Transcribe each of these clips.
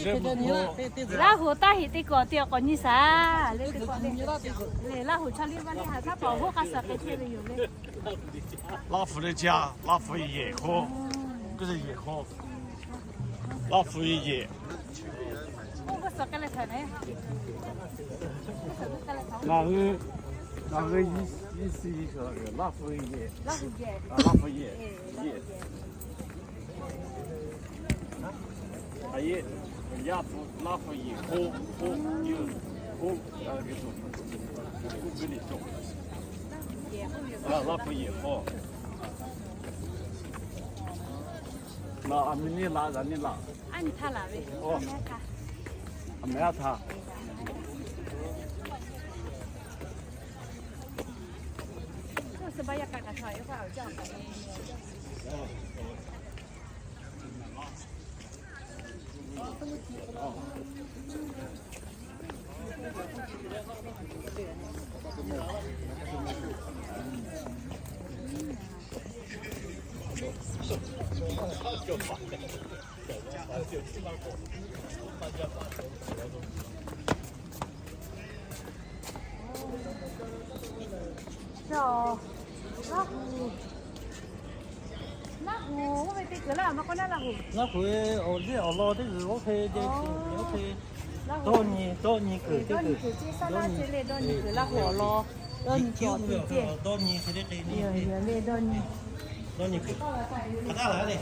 Laˇ huˍ taˇ heꞈ teˇ kuiˬ awˬ te awˬ k'awꞈ nyi shaˍ le. Teˇ kuiˬ le, Laˇ huˍ chaw liˇ vaˇ liˇ haꞈ taˇ paˍ hoˆ hk'a suhˍ k'ai chehˇ ve yoˬ le. Laˇ huˍ le jaˇ, Laˇ huˍ yehˬ hk'oˆ, yehˬ hk'oˆ, Laˇ huˍ yehˬ. Ngaˬ hui, ngaˬ hui yehˬ, Laˇ huˍ yehˬ, Laˇ huˍ yehˬ. Laˇ huˍ yehˬ hk'oˆ, hk'oˆ, yehˬ hk'oˆ, Laˇ huˍ yehˬ hk'oˆ. Ngaˬ aˬ miˍ neˇ laˬ, zaˬ neˇ laˬ. Aˬ miˍ htaˇ laˬ ve. Aˬ miˍ aˉ htaˇ. Laˇ huˍ, Laˇ huˍ oˇ ve teˇ kuiˬ laˇ maˇ k'oˆ naˉ Laˇ huˍ. Laˇ huˍ awˬ liˇ awˬ lawn teˇ g'uiˬ oˇ hk'e, oˇ hk'e, dawˇ nyi, dawˇ nyi kuiˬ, dawˇ nyi kuiˬ ceˇ, saˉ laˇ ceˇ le, dawˇ nyi kuiˬ Laˇ huˍ awˬ lawn, dawˇ nyi kuiˬ awˬ ti ceˇ, dawˇ nyi hk'e le hk'e nyi, le dawˇ nyi, dawˇ nyi kuiˬ hk'aˬ htaˇ laˬ le.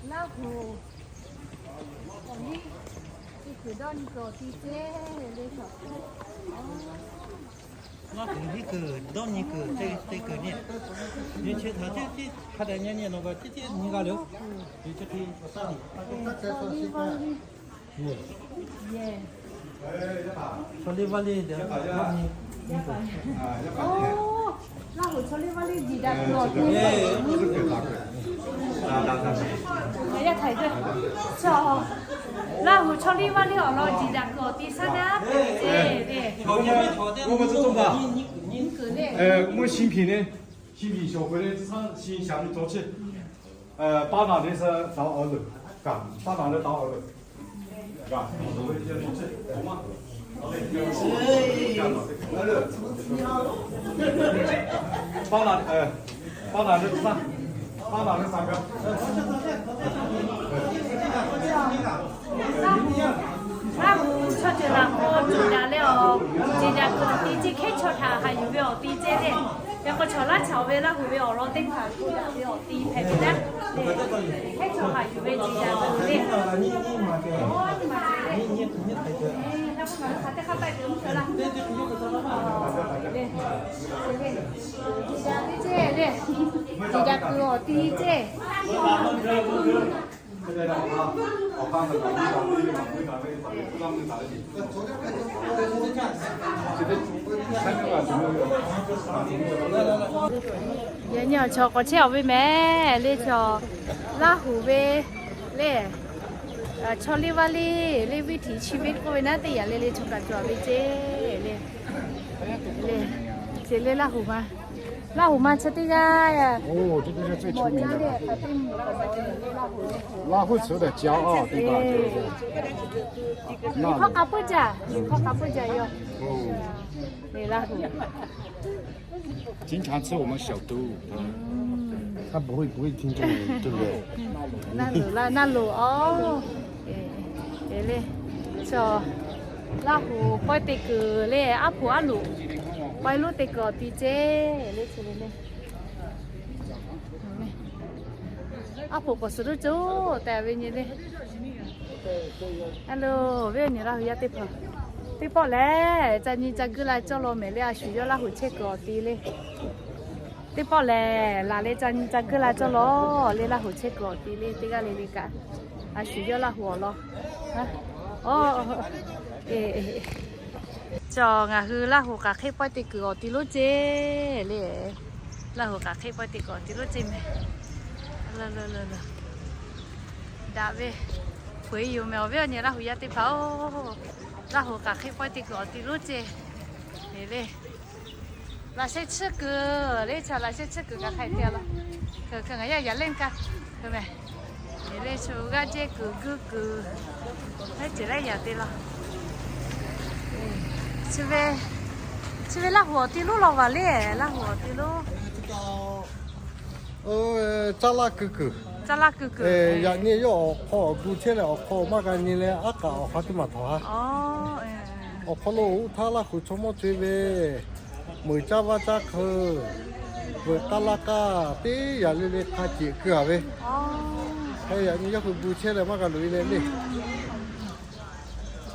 Laˇ huˍ awˬ liˇ teˇ kuiˬ dawˇ nyi kuiˬ awˬ ti ceˇ le. Laˇ huˍ liˇ kuiˬ dawˇ nyi kuiˬ teˇ kuiˬ nyi, nyi chi htaꞈ tiˉ tiˉ hk'a dehꞈ nyi nyi nawˬ gaˬ tiˉ tiˉ nyi g'a le oˬ. Nyi chi hk'e, chaw liˇ vaˇ liˇ dawˇ nyi. Laˇ huˍ chaw liˇ vaˇ liˇ jiˬ daꞈ kuiˬ awˬ ti, Laˇ huˍ chaw liˇ vaˇ liˇ awˬ lawn jiˬ daꞈ kuiˬ awˬ ti saˉ naˉ te ve ceˇ le. 新品小回来，新下面装去。呃，巴拿的是找好了，嘎，巴拿的找好了。巴拿，呃，巴拿的三，巴拿的三个。 Laˇ huˍ chaw ceuˬ laꞈ k'aw ceuˬ daꞈ leh awˬ, ceuˬ daꞈ kuiˬ awˬ ti ceˇ, hkehˉ chaw htaꞈ haꞈ yuˬ ve awˬ ti ceˇ le. Yaꞈ k'aw chaw laˇ chaw ve Laˇ huˍ ve awˬ lawn teˇ hpaˍ k'oˆ daꞈ ve awˬ ti hpehꞈ ve naˉ. Hkehˉ chaw haꞈ yuˬ ve ceuˬ daꞈ kuiˬ le. Nyi ma te, nyi nyi nyi hk'aˬ te hk'aˬ taˆ kuiˬ mvuhˇ hk'e laˇ. Ceuˬ daꞈ ve ceˇ le. Ceuˬ daꞈ kuiˬ awˬ ti ceˇ. Yaꞈ nyi awˬ chaw k'awꞈ chehˇ awˬ ve mehˍ le, chaw Laˇ huˍ ve le, chaw liˇ vaˇ liˇ le, viˇ htiꞈ chi ve k'oˆ ve naˉ teˇ yanˇ le le, chaw kaꞈ cawˬ ve ceˇ le. Le, ceˬ le Laˇ huˍ ma, Laˇ huˍ ma chi teˇ g'aˇ. 拉瓠吃的，拉瓠吃的，拉瓠吃的。 Hk'aw k'a puˇ jaˇ, hk'aw k'a puˇ jaˇ yoˬ. Laˇ huˍ. 经常吃我们小肚。他不会，不会听中文，对不对？ Naˇ loˍ laˇ, naˇ loˍ awˬ. Le, chaw Laˇ huˍ pawehˇ te kuiˬ le, aˉ hpoꞈ aˉ loꞈ pawehˇ lonˉ te kuiˬ awˬ ti ceˇ le, chi le le. Aˉ hpoꞈ k'awꞈ suhˍ duˉ coˇ taˍ ve nyi le. Hello, ve nyi Laˇ huˍ yaˇ teˇ hpaˍ, teˇ pawˆ lehˬ ca nyi ca guˇ la cawˇ law mehˍ le, a shu yawˇ Laˇ huˍ chehˇ kuiˬ awˬ ti le. Teˇ pawˆ lehˬ laˬ leh ca nyi ca guˇ la cawˇ law le, Laˇ huˍ chehˇ kuiˬ awˬ ti le, teˇ g'aˇ le le kaꞈ a shu yawˇ Laˇ huˍ awˬ lawn. Oˇ, e, e. Cawˬ ngaˬ hui Laˇ huˍ k'aꞈ hk'eˆ pawehˇ te kuiˬ awˬ ti lonˉ ceˇ le. Laˇ huˍ k'aꞈ hk'eˆ pawehˇ te kuiˬ awˬ ti lonˉ ceˇ mehˍ. Daꞈ ve, peu eˬ yoˬ mehˍ awˬ viˉ awˬ nyi Laˇ huˍ yaˇ teˇ hpaˍ-oˬ. Laˇ huˍ k'aꞈ hk'eˆ pawehˇ te kuiˬ awˬ ti lonˉ ceˇ le. Laꞈ sheh tsuhˇ kuiˬ le, chaw laꞈ sheh tsuhˇ kuiˬ kaꞈ hk'a te laˇ. Hk'e ngaˬ yaˇ yaꞈ lehˇ kaˇ hk'e mehˍ. Eˬ le, shu g'aˇ jehˇ kuiˬ guˇ kuiˬ, laiˉ ceuˬ laiˉ yaꞈ te laˇ. Chi ve, chi ve Laˇ huˍ awˬ ti lonˉ law vaˬ le, Laˇ huˍ awˬ ti lonˉ. Caˇ laˇ keu kuiˬ. Caˇ laˇ keu kuiˬ. Yaꞈ nyi yawˇ awˬ hk'aw gu chehˇ leh awˬ hk'aw maˇ g'a nyi leh aˉ k'aꞈ awˬ hk'aˇ teˇ maˬ htawnˍ ha. Awˬ hk'aw lo uˉ htaˇ Laˇ huˍ chaw mawˇ co-e ve meuˬ caˇ vaˇ caˇ hk'eu, veuꞈ k'aˇ laˇ k'aˇ teˇ yanˇ le le hk'a ceꞈ keu-a ve. Hk'e yaꞈ nyi yawˇ hui gu chehˇ leh maˇ g'a loꞈ-e leh le.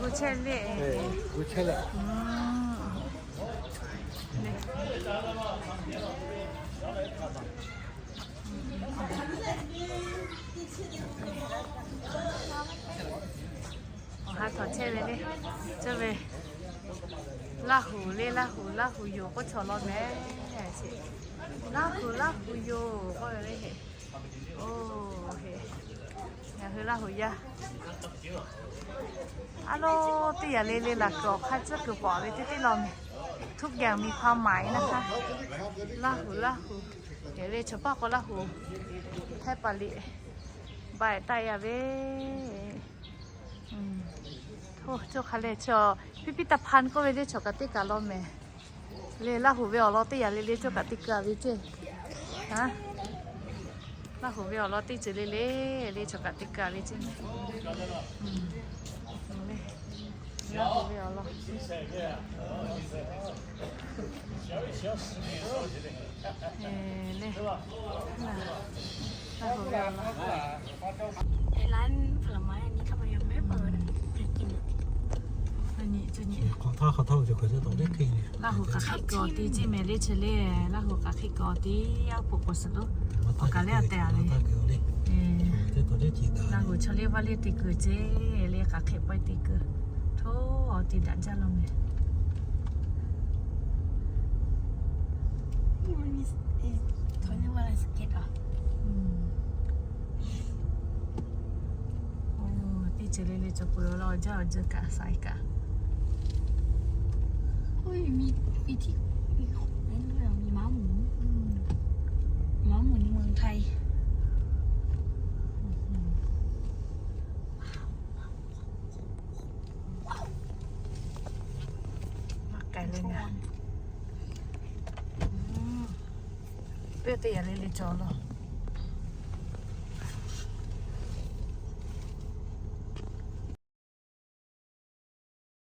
Gu chehˇ le. Gu chehˇ leh. Awˬ ha htawnˍ chehˇ ve le, chehˇ ve Laˇ huˍ le, Laˇ huˍ, Laˇ huˍ yoˬ k'oˆ chaw law mehˍ. Laˇ huˍ, Laˇ huˍ yoˬ k'oˆ ve le heˍ. Oˬ heˍ, ngaˬ hui Laˇ huˍ yaˇ. A lo, teˇ yanˇ le le laˬ kuiˬ awˬ hk'aˇ tcuhˉ kuiˬ paˍ ve teˇ teˇ law mehˍ. ทุกอย่างมีความหมายนะคะ Laˇ huˍ, Laˇ huˍ. Hk'e le chaw paˇ k'o Laˇ huˍ hpehˇ paˍ liꞈ baˬ taˆ yaˇ ve. Oˇ, cawˇ hk'a leh chaw พิพิธภัณฑ์ k'oˆ ve le chaw kaꞈ teˇ kaꞈ law mehˍ. Le Laˇ huˍ ve awˬ lawn teˇ yanˇ le le cawˇ kaꞈ te keu-a ve ceˇ. Laˇ huˍ ve awˬ lawn teˇ ceuˬ le le, le chaw kaꞈ te keu-a ve ceˇ. Laˇ huˍ ve awˬ lawn. Le, Laˇ huˍ ve awˬ lawn. ไอ้ร้านผลไม้อันนี้ทำไมยังไม่เปิดอะ อยากกินอะ Laˇ huˍ k'aꞈ hk'e k'awꞈ te ceˇ mehˍ le, chi le. Laˇ huˍ k'aꞈ hk'e k'awꞈ te yaˇ poˬ k'awꞈ suhˍ lo awˬ kaˬ lehˬ a tehˬ a ve. Laˇ huˍ chaw liˇ vaˇ liˇ te kuiˬ ceˇ le, k'aꞈ hk'e pawehˇ te kuiˬ. Hto, awˬ te daꞈ jaˇ law mehˍ. Oˇ, teˇ ceuˬ le le cawˬ peuˬ law, awˬ jaˇ awˬ jeuˇ kaꞈ saiˍ kaꞈ. มี มีที่ มี มีม้าหมุน ม้าหมุนเมืองไทย Maˇ k'ai le ngaˬ. Pehˇ teˇ yanˇ le le cawˬ law.